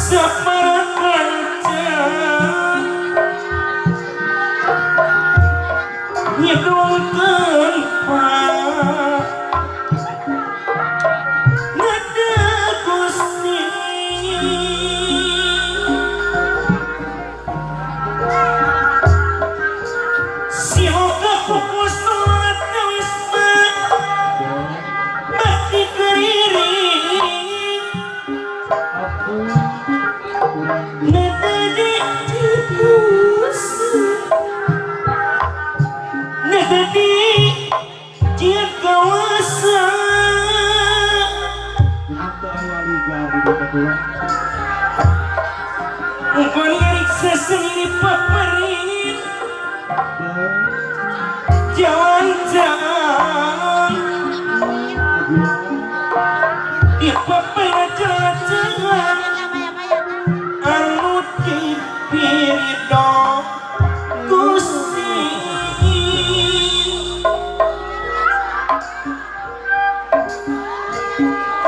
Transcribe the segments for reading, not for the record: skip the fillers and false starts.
Sapara kanca nyedong tempat Nada Gusti. Sihoka fokus sholat wisma bakti keriring Aku kurang di Nada di tikus Nada di kawasa. Atau awali gabu di kedua. Ungkon ngariksa sendiri paparin jalan-jalan di paparin jalan-jalan anu dipirido Gusti.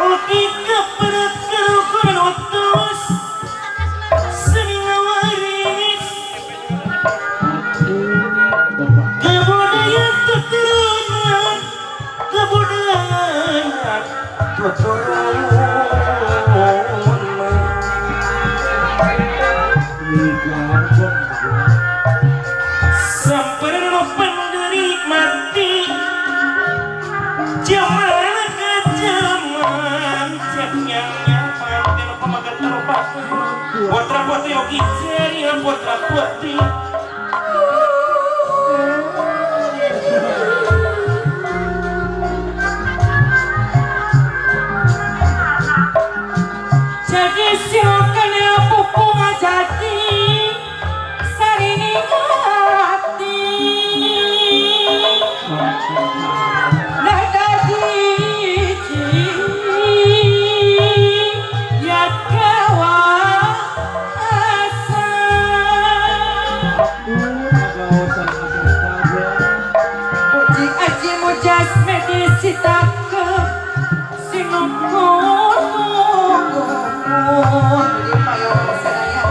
Oki keperat kerukunan utus seni ngawaris Aku bapak kebudayaan keturunan kebudayaan keturunan. Liga Sampai penderi mati zaman ke zaman cek yang nyaman dan pemagat terupa putra putri oki jari putra putri. Jadi silakan pupung jadi sarini hati Nada diji ya kawasa. Aku kawasan asal Puji aji mujas medisitake sinungkun di payo sadaya.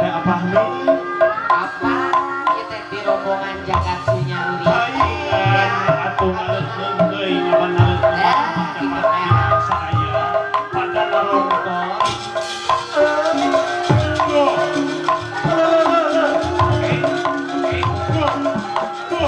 Teh Apahmi. Apa ieu teh di rombongan jagat Sunyaruri. Lain atuh ngaleuk deui nyaman ngaleuk cepat saya pada nonton. Go. Go. Go. Go.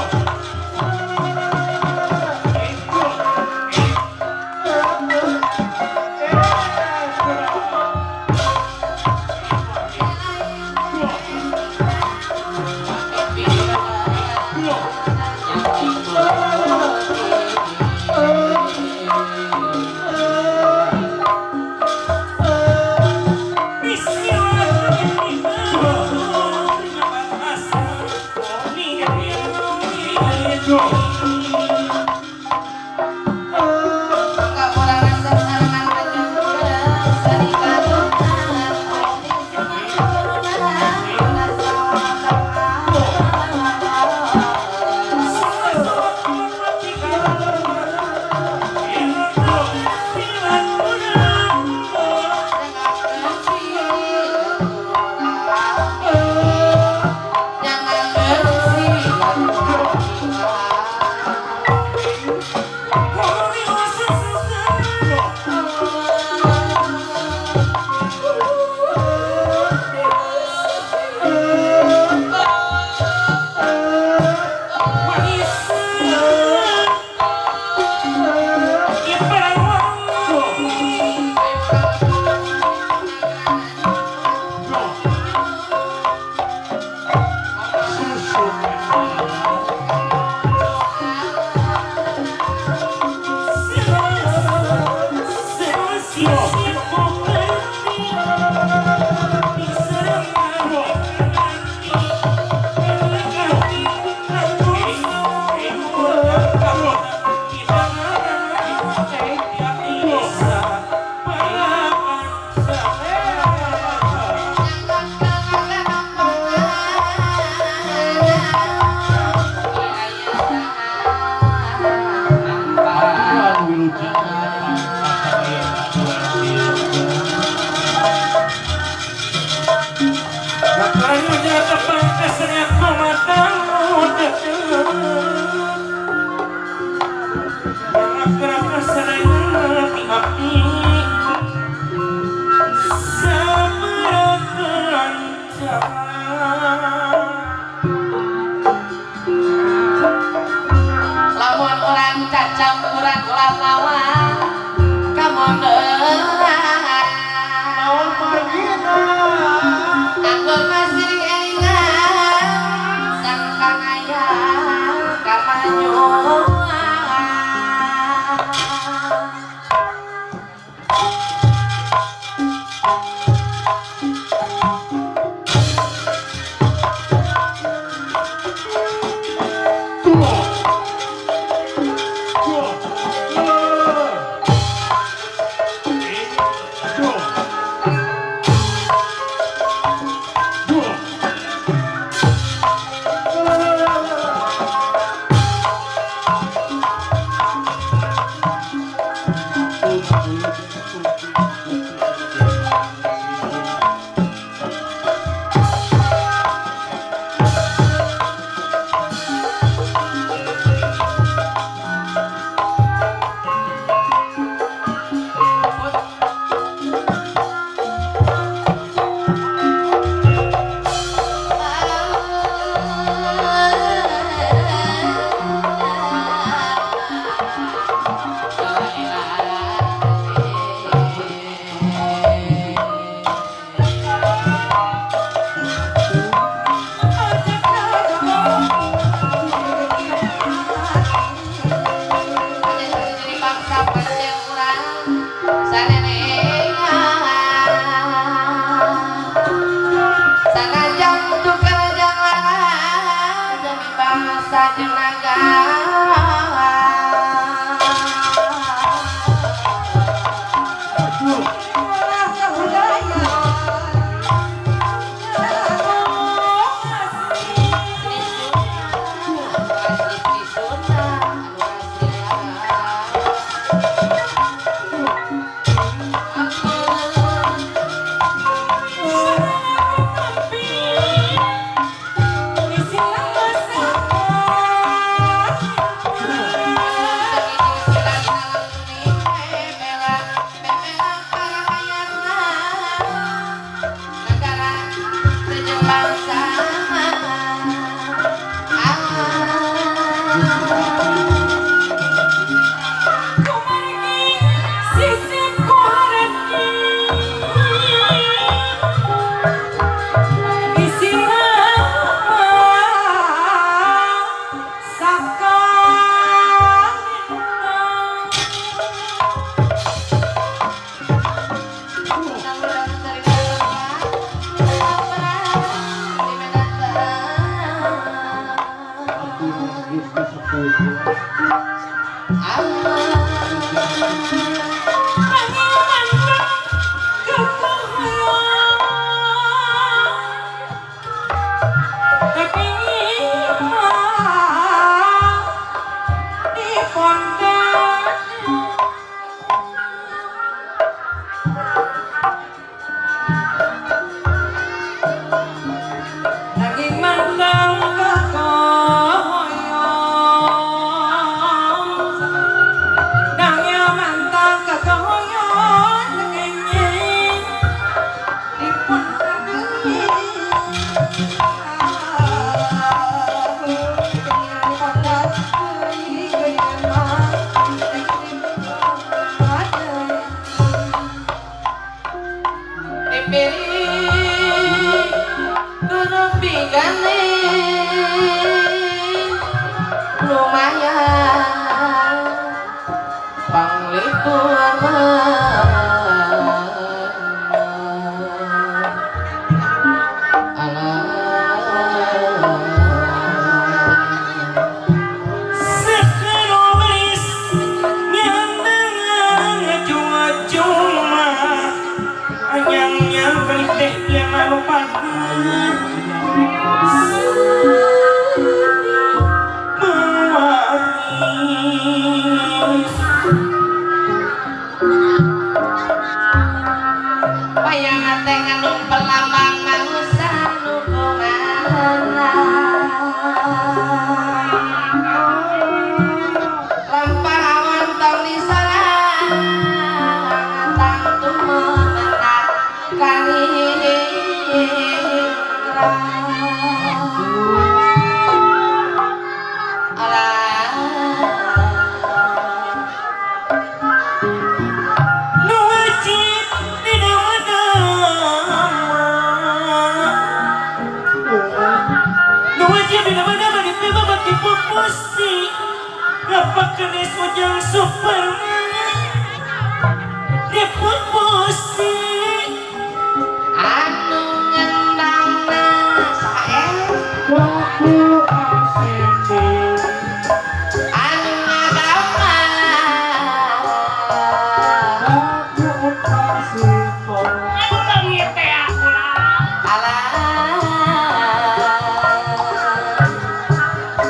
Lamun urang cacampuran ulah lawan kamondean. Naon margina? Anggon masih elingan sangkan aya kamajuan. Geuning lumayan panglipur mah. Alah. Sekerolis nyandang ngacung-ngacung mah anyang-nyang kali teh yang ngalupakeun mewaris. Wayang teh ngandung pelambang manusia nu kumaha, lampah awan tong disorang, tangtu memenang kaligrang. Alah. Nu wajib dina madama, nu wajib dina madama dipibabak dipupusi ngapakeun ujang Superman dipupusi. Anu ngendangna saha? Aku asing. Anu ngagama? Aku asing. Anu leungit teh aku lah. Alah.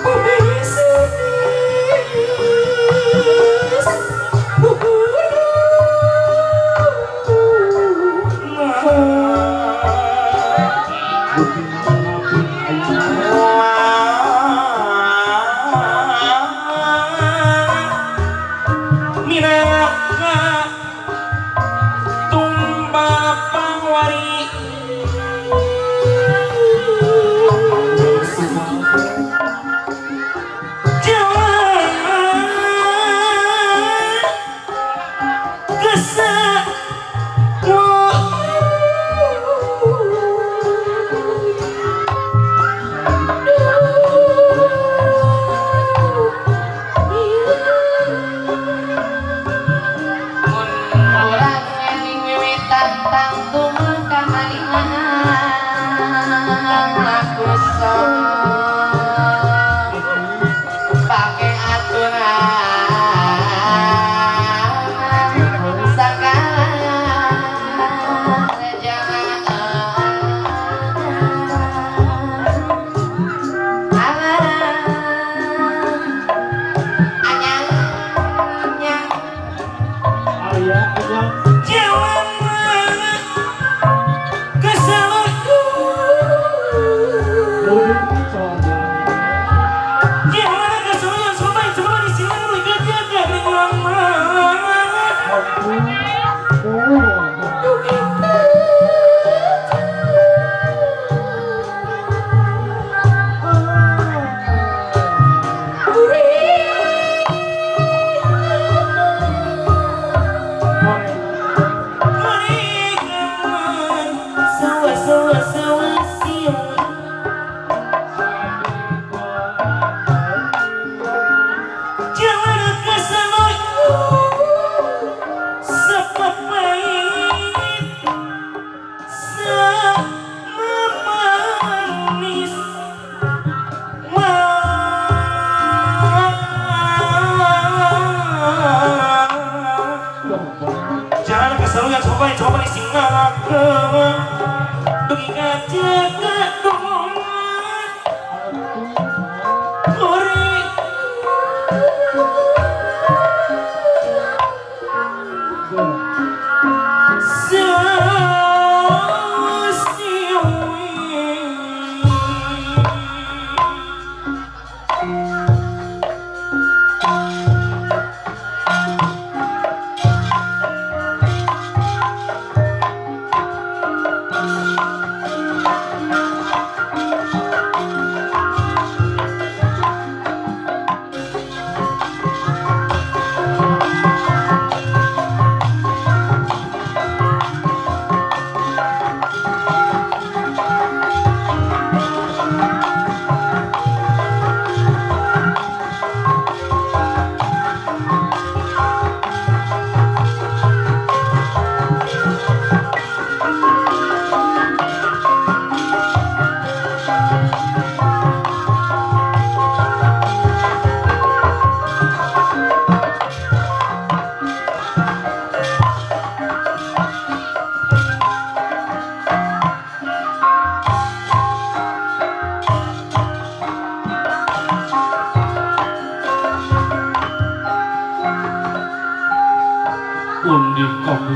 Bumi sedih, bubudu. Minaka tumbal pangwari. Jalan kesa. Mun urang ngeling wiwitan tangtu kamalingan laku pake aturan sakala jangan. Alah, anyang anyang. Ayah, ayah. Jalan kesalah. Jalan kesalah sampai sebelum di sini jaga dengan. Sawa sawa sawa siung.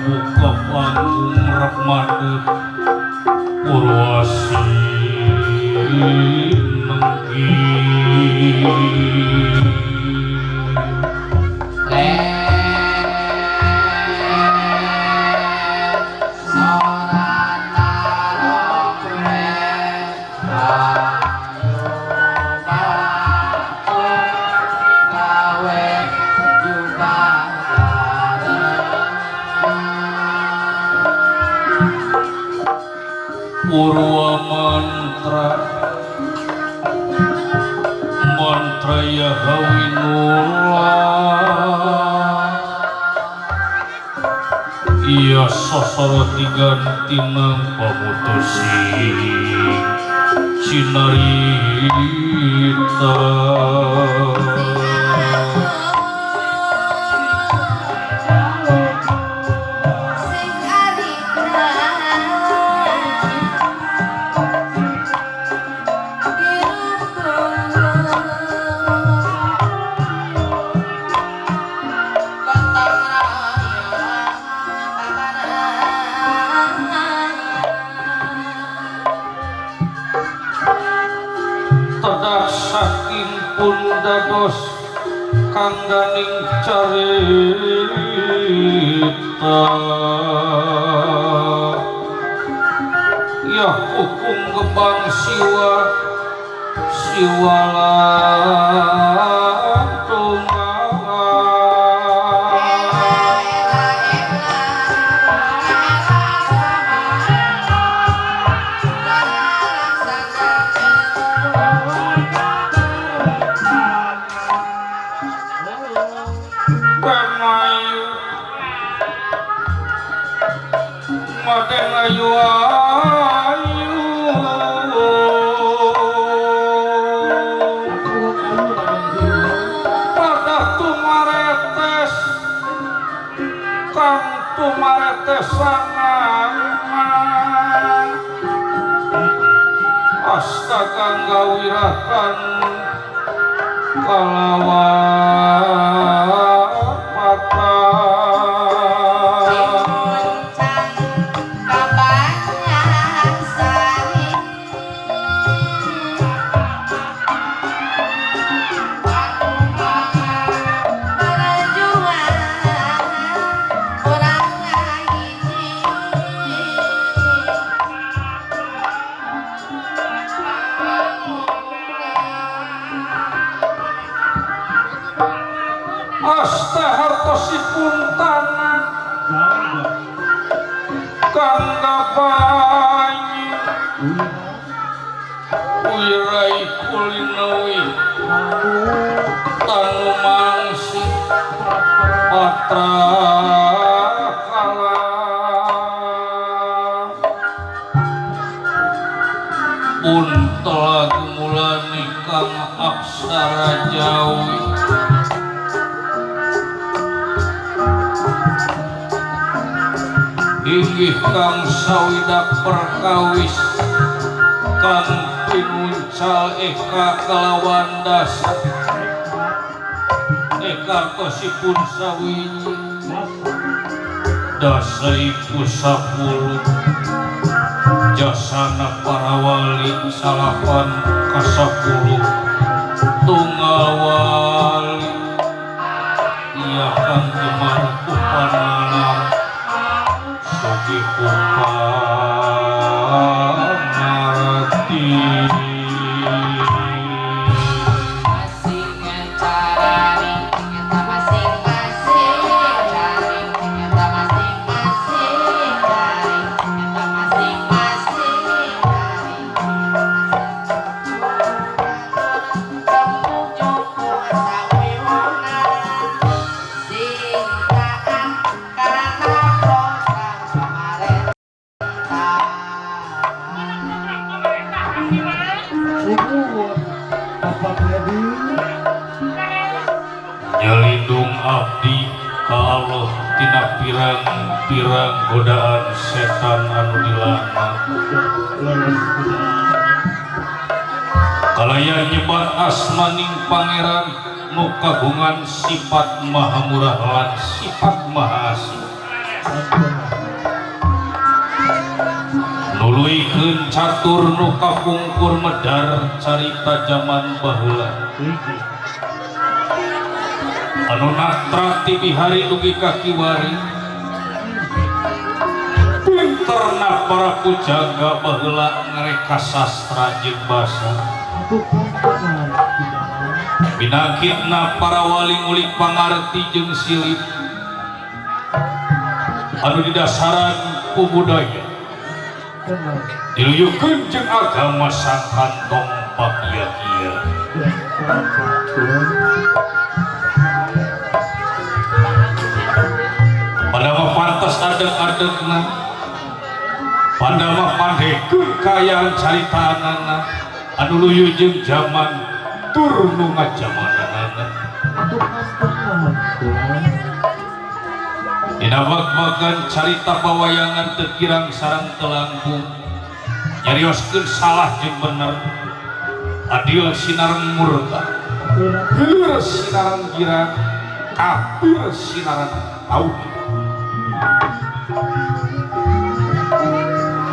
Buka panggung rek madep Purwasi nenggih. Purwa mantra mantra ya hawinullah iya sasara diganti nang pamutusing cinarita. Tedak saking pun dados kangganing carita ya hukum gebang siwa siwalan Gawirakan kalawan mata asta hartosipun tanah kang kabanyu wirai kulinawi tanu mangsi patra kala pun telah gumulani kang aksara Jawi inggih kang sawidak perkawis kang pinuncal eka kalawan dasa eka tosipun sawiji dasa iku 10 jasana para wali salapan kasapuluh tunggal wali iya kang gemar kupanalar sogi kupangarti. Nyelindung abdi ka Allah tina pirang-pirang godaan setan anu dilana kalaya nyebat asmaning pangeran nu kagungan sifat maha murah lan sifat maha asih. Nuluykeun catur nu kapungkur medar carita jaman baheula anu natra ti bihari dugi ka kiwari pinterna para pujangga baheula ngareka sastra jeung basa binangkitna para wali ngulik pangarti jeung silip anu didasaran ku budaya diluyukeun jeung agama sangkantong pakia-kia. Padama pantes adeg-adegna, padama pandekeun kaayaan caritaanana anu luyu jeung jaman tur nu ngajamananana. Dina bag-bagan carita pawayangan teu kirang sareng teu langkung nyarioskeun salah jeung bener, adil sinareng murka, hilir sinareng girang, kafir sinareng tauhid.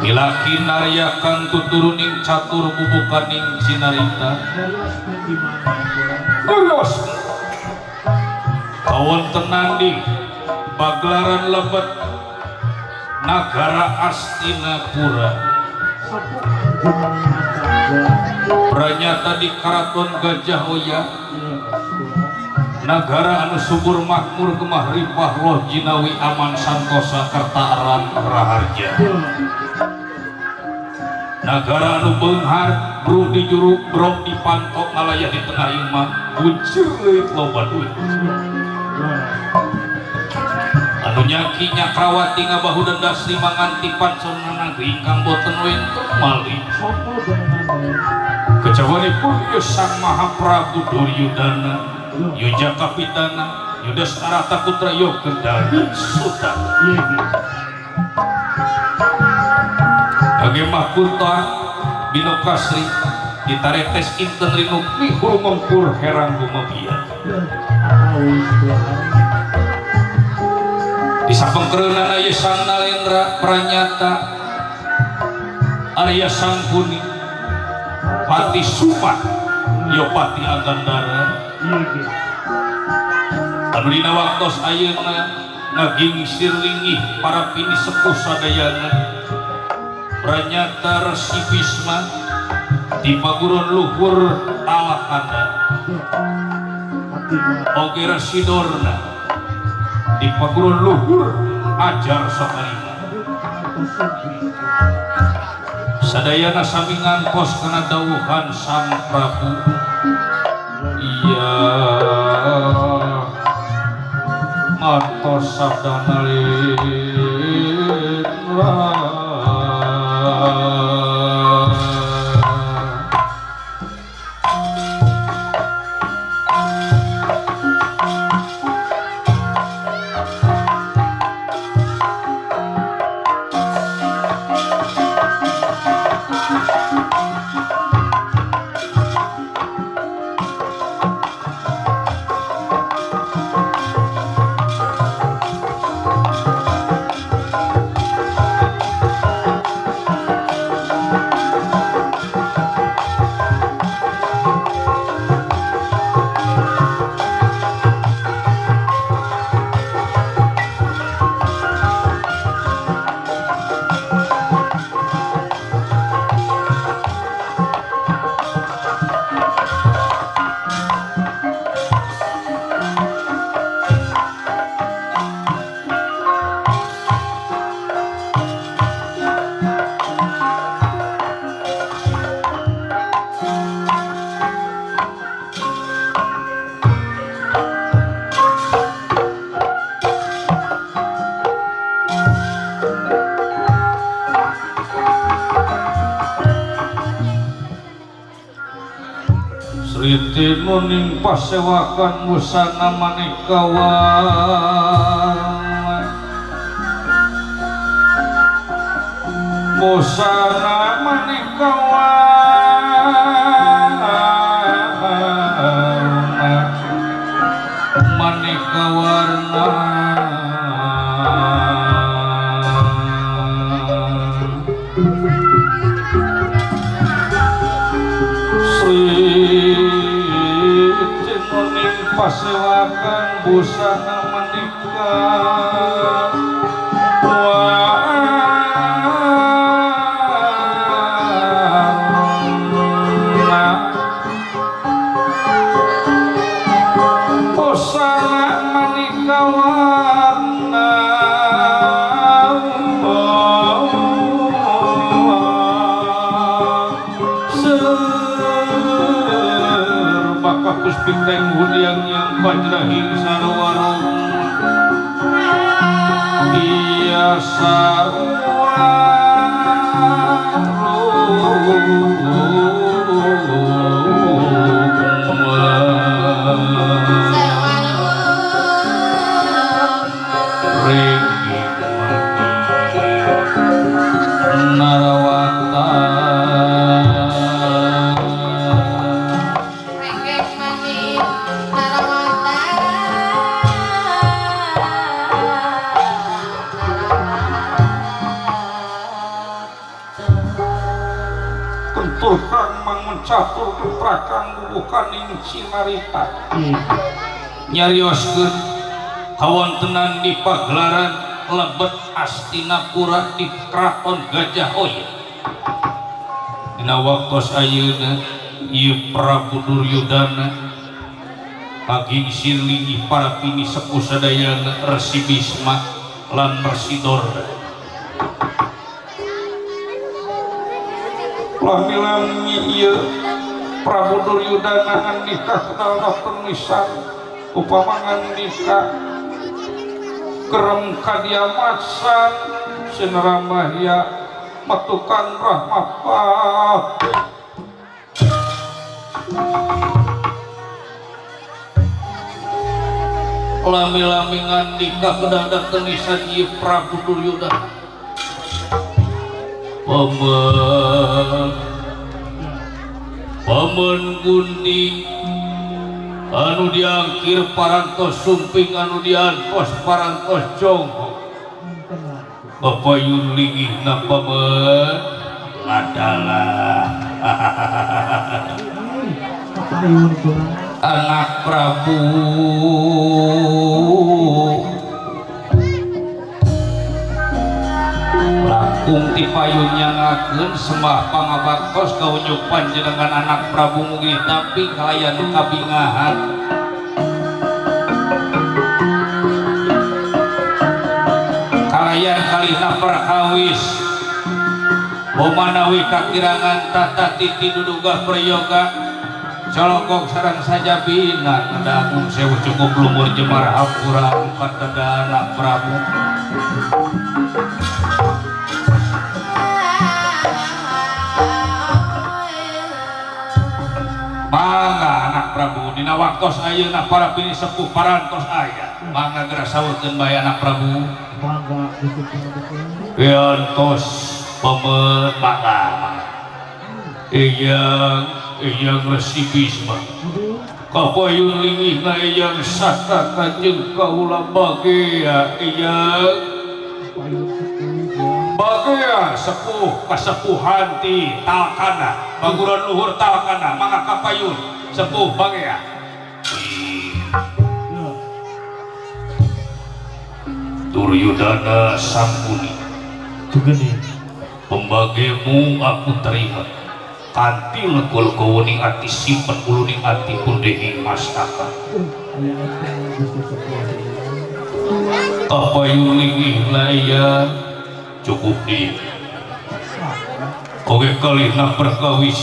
Milaki narya kang tuturuning catur bubukaning cinarita terus kawontenan di Pagelaran lebet Nagara Astinapura pranyata di Karaton Gajah Oya nagara anu subur makmur gemah ripah loh jinawi aman santosa kerta raharja nagara anu beunghar bru di juru brok di pantok ngalayah di tengah imah buncir leuit loba duit anu nyaki nyakrawati ngabahu dendasri manganti pancona nagri ingkang boten wenten malih kejawanipun ieu Sang Maha Prabu Duryudana Yuja Kapitana Yudhastarata Putra Yogendari Suta kage mahkota Binokasri ditaretes inten rinukmi hurmengkur herang gumebia di sapengkeureunana ieu Sang Nalendra Pranyata Arya Sangkuni Pati Sumat Yopati Anggandara anu dina waktos ayeuna ngagingsir linggih para pini sepuh sadayana Pranyata Resi Bisma di paguron luhur Talakana oge Resi Dorna di paguron luhur Ajar Sokalima sadayana sami ngangkos kana dawuhan Sang Prabu. Iya ngantos sabda nalindra. Sriti nuning pasewakan busana maneka warna, busana maneka warna, maneka warna. Sasewakan busana menikah warna busana menikah warna serbaka puspiteng hudiang yang vajrahing sarwarong iya sarwarong ringing narawata kenturkan mangun catur keprakan bubukaning cinarita nyarioskeun kawontenan di pagelaran lebet Astinapura di Kraton Gajah Oya. Dina waktos ayeuna ieu Prabu Duryudana kagingsir linggih para pini sepuh sadayana Resi Bisma lan Resi Dorna. Lami-lami ieu Prabu Duryudana ngandika kedal nisan upama ngandika kerem kadiamatsan sineramahya metukan rahmat lami-lami ngandika kedal nisan ieu Prabu Duryudana paman gunding anu diangkir parantos sumping anu diantos parantos jongkok bapayun linggihna paman ladalah anak Prabu langkung ti payun nyangakeun sembah pangabaktos kaunjuk panjenengan anak Prabu mugi tapi kalayan kabingahan kalayan kalihna perkawis bomanawi kakirangan tata titi duduga prayoga colokok sareng sajabina kada agung sewu cukup lumur jemar hampura katada anak Prabu. Mangga anak Prabu dina waktos ayeuna para pini sepuh parantos aya mangga geura saurkeun bae anak Prabu mangga piantos pemet mangga eyang eyang Resi Bisma kapayun linggihna eyang sata kanjeng kaula bagea eyang bagea sepuh kasepuhan ti talkana baguran luhur talkana mangga kapayun sepuh bagea. Duryudana Sangkuni pembagemu aku terima kanthi lego-lego wening ati simpen uluning ati pundhing mastaka kapayun linggihna eyang cukup di oge kalihna perkawis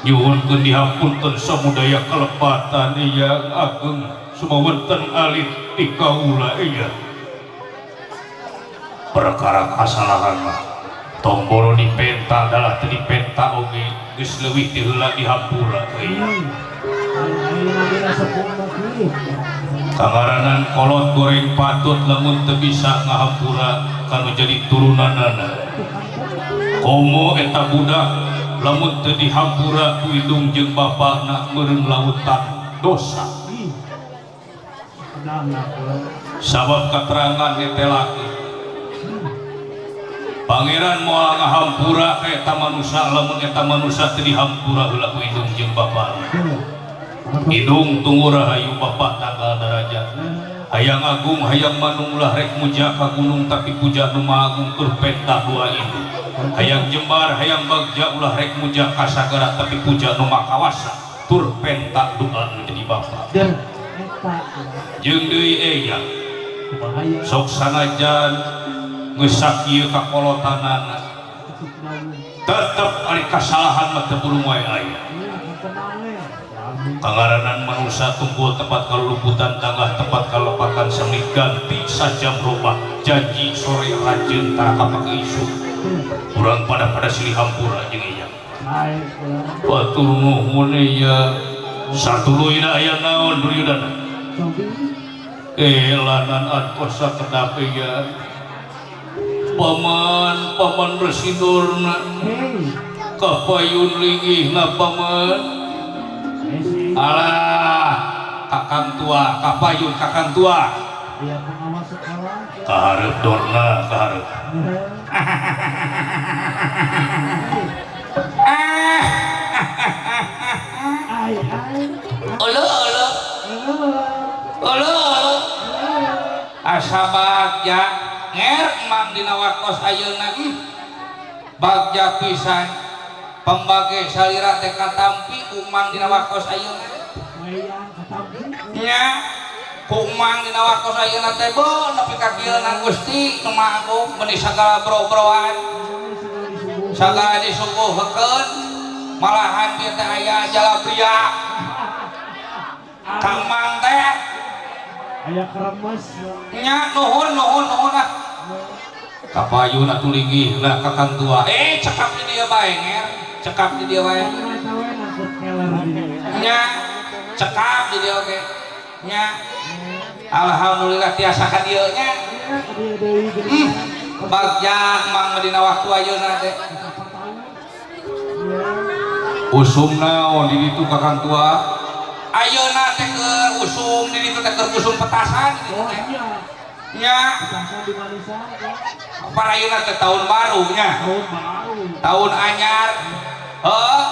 nyuhunkeun dihapunten samudaya kalepatan eyang ageng sumawonten alit ti kaula eyang perkara kasalahan mah tong boro dipenta dalah teu dipenta oge geus leuwih ti heula dihampura eyang kangaranan kolot goreng patut lamun teu bisa ngahampura kanu jadi turunanana komo eta budak lamun teu dihampura ku indung jeung bapakna meureun lautan dosa sabab katerangan netelakeun pangeran moal ngahampura ka eta manusa lamun eta manusa teu dihampura heula ku indung jeung bapakna. Indung tunggu rahayu bapak tanggal darajat. Hayang agung hayang manung ulah rek muja ka gunung tapi puja nu maha agung tur penta dua itu. Hayang jembar hayang bagja ulah rek muja ka sagara tapi puja nu maha kawasa tur penta doa nu jadi bapak. Jeung deui eyang sok sanajan geus sakieu kakolotanana tetep ari kasalahan mah teu burung wae aya. Kangaranan manusia tunggul tempat kaluluputan tanggah tempat kalepatan semi ganti sajam robah janji sore rajin tara kapake isuk urang pada silih hampura jeung eyang batur nuhun ya satuluyna aya naon Duryudana lanan antos sakedap ya paman paman residorna kapayun linggihna paman. Alah kakang tua kapayun kakang tua kaharep dorna kaharep ulu ulu ulu ulu asa bagja nger emang dina waktos ayeuna bagja pisan pembage salira teh katampi ku mang dina waktos ayeuna nya ku mang dina waktos ayeuna teh beuh nepi ka kieu Gusti nu Maha Agung meuni sagala bro-broan sagala disuguhkeun malahan ieu teh aya jalabria Kang Mang teh aya kremes nya nuhun nuhun nuhun ah kapayun atuh linggihna kakang tua cekap di dieu bae nger cekap di dieu wae nya cekap di dieu oge nya alhamdulillah tiasa ka dieu nya bagja mang dina waktu ayeuna teh usum naon di ditu kakang tua ayeuna teh keur usum di ditu teh keur usum petasan di ditu teh nya apa ayeuna teh tahun baru nya tahun anyar heuh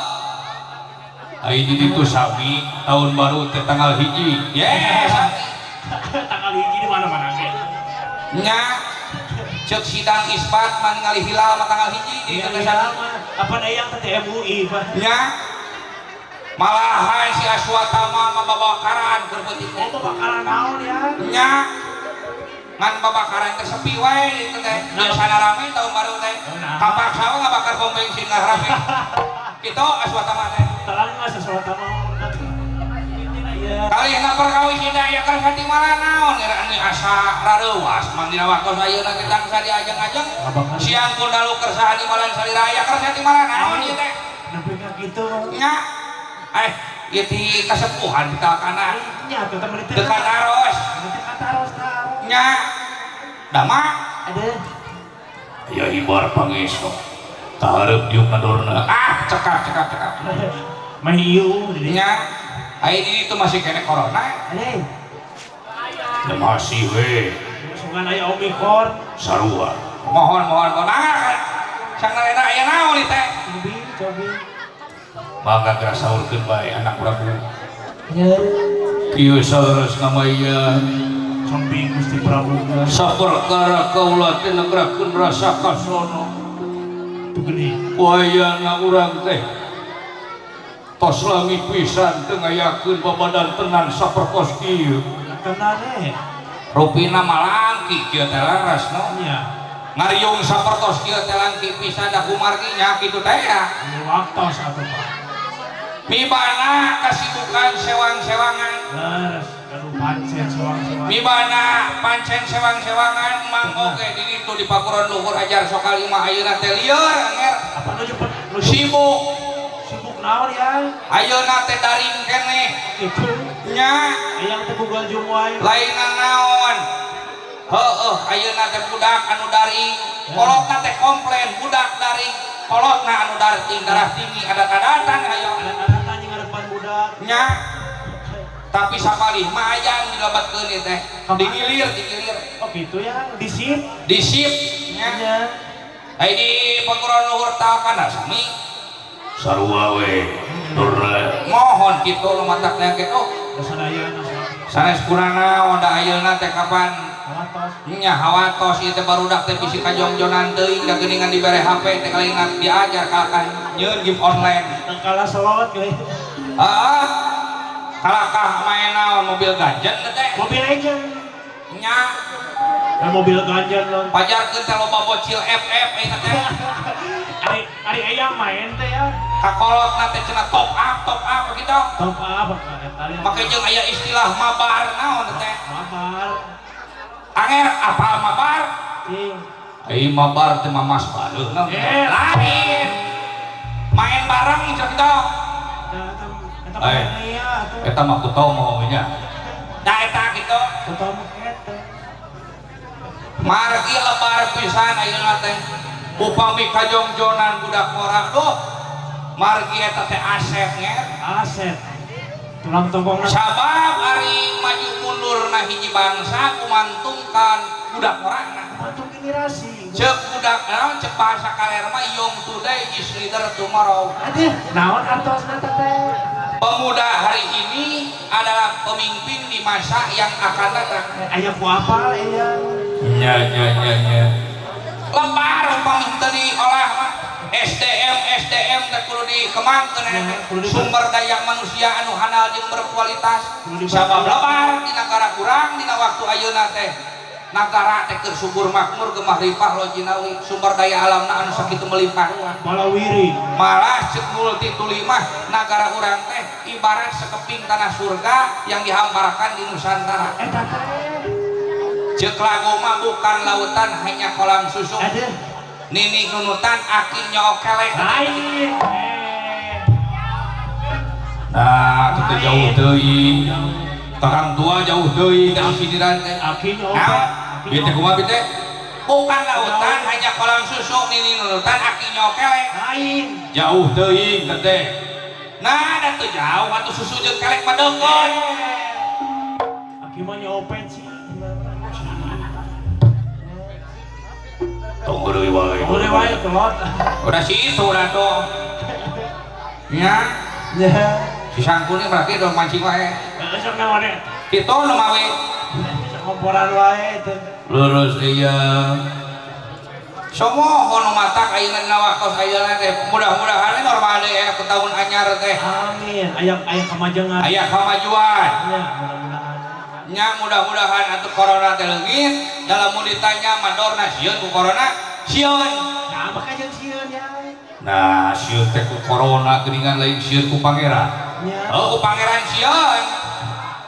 ai di ditu sami tahun baru teh tanggal 1 yes tanggal 1 di mana-mana ge nya ceuk sidang isbat mah ningali hilal mah tanggal 1 di ditu teh sami apa eyang teh MUI Pak nya malahan si Aswatama mah babakaran keur peuting oh babakaran naon ya nya ngan babakaran teh sepi wae itu teh biasana rame tahun baru teh kapaksa we ngabakar bom bensin lah rame kitu Aswatama teh terang mah Aswatama kalihna perkawis aya kan katimala naon ngira asa rareuwas mang dina waktos ayeuna teh tangsa diajeng-ajeng siang kun dalu kersa hanimalan salira aya kersa timala naon ieu teh nepi ka kitu nya ieu ti kasepuhan di kana nya teh teu teu kataros teu kataros tah nya dama aduh ya ibar pangesok kaharep diuk nadorna ah cekap cekap cekap mah ieu nya ai di ditu masih kene corona aduh ya masih we sungan aya omikron sarua mohon mohon mohon mangga sangarena aya naon ieu teh cobi cobi mangga geura saurkeun bae anak Prabu kieu saleresna mah ieu Cobi Gusti Prabu saperkara kaula teh negrakeun rasa kasono teu geuning wayana urang teh tos lami pisan teu ngayakeun babadan tenan saperkos kieu tenan eh rupina malangki kieu teh laras no nya ngariung sapertos kieu teh langki pisan da kumargi nya kitu teh ya waktos atuh Pak mibana kasibukan sewang-sewangan leres anu pancen sewang-sewangan mibana pancen sewang-sewangan mang oge di ditu di pakuron luhur ajar sokalima ayeuna teh lieur anger apa nuju sibuk sibuk naon ya ayeuna teh daring keneh kitu nya hayang teh Google Zoom wae lainna naon heueuh ayeuna teh budak anu daring kolotna teh komplain budak daring kolotna anu daring darah tinggi adat-adatan hayo adat-adatan jeung ngarepan budak nya tapi sapalih mah hayang dilebetkeun ieu teh digilir digilir oh gitu ya disip disip nya ai di pakuron luhur talkana sami sarua we. Mohon Mohon kitu nu matak teh ge oh Sadayana sanes kurana da ayeuna teh kapan hawatos. Nya hawatos ieu teh barudak teh bisi kajongjonan teuing da geuningan dibere HP teh kalingat diajar kalakah nyieun game online. Kalah selot ge. Heeh. Kalakah main naon mobil ganjen teh. Mobil Legend. Nya Nah, mobil ganjen lon. pajarkeun teh loba bocil FF ayeuna teh. Ari ari eyang main teh ya. Kakolotna teh cenah top up gitu. Top up eta. Make jeung aya istilah mabar naon teh. Mabar. Anger apal mabar? Cing. Ai mabar teh mamas baleuh naon. Eh. Lain. Main bareng cenah kitu. Eta Eh. eta Eta mah kutomo nya. Nah eta kitu. Kutomo eta. Margi lebar pisan ayeuna teh. Upami kajongjonan budak ngora duh. Margi eta teh asep nger. Aset. Tulang tongkongna. Sabab ari maju mundurna hiji bangsa kumantungkan budak ngorana. Kumantung generasi. Cek budak naon cek bahasa kaler mah young today is leader tomorrow. Aduh, naon artosna teh? Pemuda hari ini adalah pemimpin di masa yang akan datang. Aya ku apal eyang. Nya nya nya nya. Lebar upami teu diolah mah SDM SDM teh kudu dikembangkeun Ya, kudu di- sumber daya manusia anu handal jeung berkualitas. Kudu dibantu. Sabab lebar di nagara kurang dina waktu ayeuna teh. Nagara teh keur subur makmur gemah ripah lo jinawi sumber daya alamna anu sakitu melimpah ruah. Balawiri. Malah cek multi tulimah nagara urang teh ibarat sekeping tanah surga yang dihamparkan di Nusantara. Eta teh. Cek lagu mah bukan lautan hanya kolam susu. Aduh. Nini nunutan aki nyok kelek. Lain. Nah, kita jauh teuing. Kakang tua jauh teuing ka sindiran teh. Aki nyok. Naon? Ieu teh kumaha teh? Bukan lautan hanya kolam susu nini nunutan aki nyok kelek. Lain. Jauh teuing teh. Nah, da teu jauh atuh susu jeung kelek mah deukeut. Aki mah nyopet sih. Tong heureuy wae. Boleh wae kelot. Udah si itu udah tuh. Nya, Ya. si sangkuni berarti udah mancing wae. Heeh, sok naon e? Kitu nu mawe. Sok ngomporan wae teh. Lurus iya. Somohon nu matak ayeuna dina waktos ayeuna teh mudah-mudahan normal deui aya ke tahun anyar teh. Amin. Aya aya kemajengan. Aya kamajuan. Ya, mudah-mudahan. Nya mudah-mudahan atuh corona teh leungit, dalam mun ditanya mandorna sieun ku corona, sieun. Nah, maka jeung sieun ya. Nah, sieun teh ku corona geuningan lain sieun ku pangeran. Nya. Oh, ku pangeran sieun.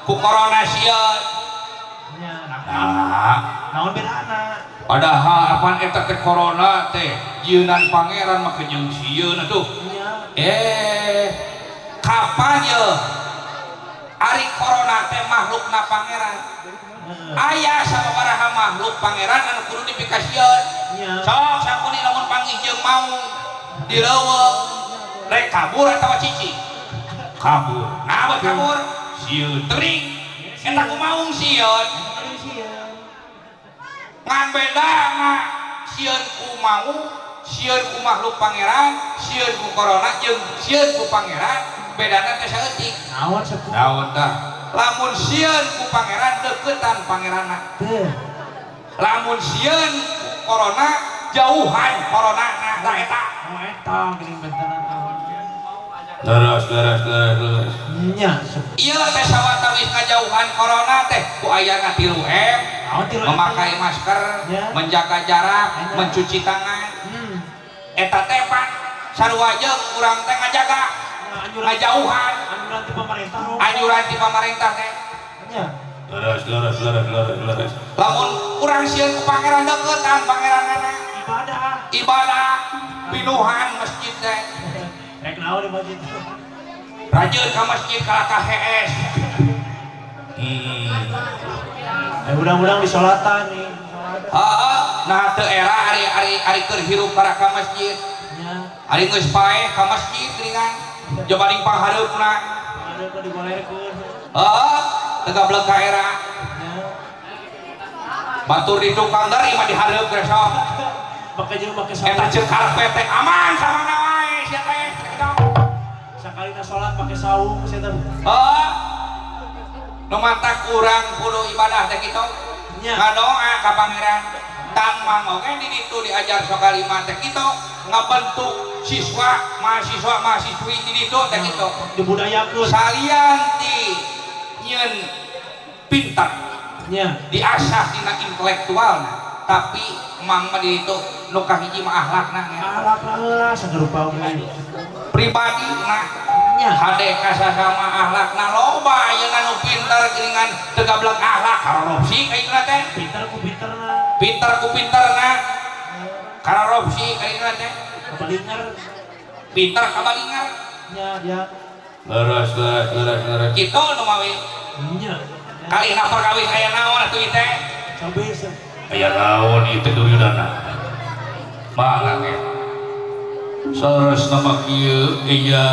Ku corona sieun. Nya, Nah, naon bedana? padahal apaan eta teh corona teh jieunan pangeran mah jeung sieun atuh. Nya. Kapan ye? Ari corona teh makhlukna pangeran. Heeh. Aya sababaraha makhluk pangeran anu kudu dipikasieun. Nya. Sok sangkuni lamun panggih jeung maung di leuweung rek kabur atawa cicing? Kabur. Nah, buat kabur sieun tering. Eta ku maung sieun. Eta sieun. Ngan bedana sieun ku maung, sieun ku makhluk pangeran, sieun ku corona jeung sieun ku pangeran, bedana teh saeutik. Naon sepuh? Naon tah? Lamun sieun ku pangeran deuketan pangeranna. Teh. Lamun sieun ku corona jauhan corona nah eta. Oh eta geuning bentenan naon. Leres leres leres leres. Nya sepuh. Ieu teh sawatawis ngajauhan corona teh ku ayana 3M, Naon tilu memakai masker, Ya. menjaga jarak, Ya. mencuci tangan. Hmm. Eta teh pan sarua jeung urang teh ngajaga, Anjuran ngajauhan, anjuran ti pemerintah. Anjuran ti pamarentah teh. Nya. Leres leres leres leres leres. Lamun urang sieun ku pangeran deuketan pangeranana. Ibadah. Ibadah pinuhan masjid teh. Rek naon di masjid? Rajin ka masjid kalah ka hees. Udang-udang di solatan nih. Heeh, nah teu era ari ari ari keur hirup para ka masjid. Nya. Ari geus paeh ka masjid geuningan. Coba ding panghareupna. Ada kok digolerkeun. Heeh, teu gablek ka era. Nya. Batur di tukang dari mah dihareup geus sok. Make jeung make Eta sarung. ceuk karpet teh aman ka mana wae sia teh. Sakali Sakalina sholat pakai saung saya teh. Oh, nu matak urang kudu ibadah teh kitu. Nya. Ngadoa ka pangeran. Tang mang oge di ditu diajar sokalima teh kitu ngabentuk siswa, mahasiswa, mahasiswi di ditu teh kitu. Dibudayakeun. Salian ti nyieun pintar Nya. diasah dina intelektualna, tapi mang mah di ditu nu kahiji mah akhlakna nya. Akhlakna heula sagerupa oge. Pribadi na Nya. hade kasasama akhlakna loba ayeuna nu pintar geuningan teu gablek akhlak karorupsi ka teh. Pinter ku pinterna. Pintar ku pintarna karorupsi ka teh. Kabalingar. Pintar kabalingar. Nya ya. Leres leres leres leres. Kitu nu mawi Nya. kalihna perkawis aya naon atuh ieu teh. Coba se. Aya naon ieu teh Duryudana? Mangga ge. Saleresna mah kieu iya.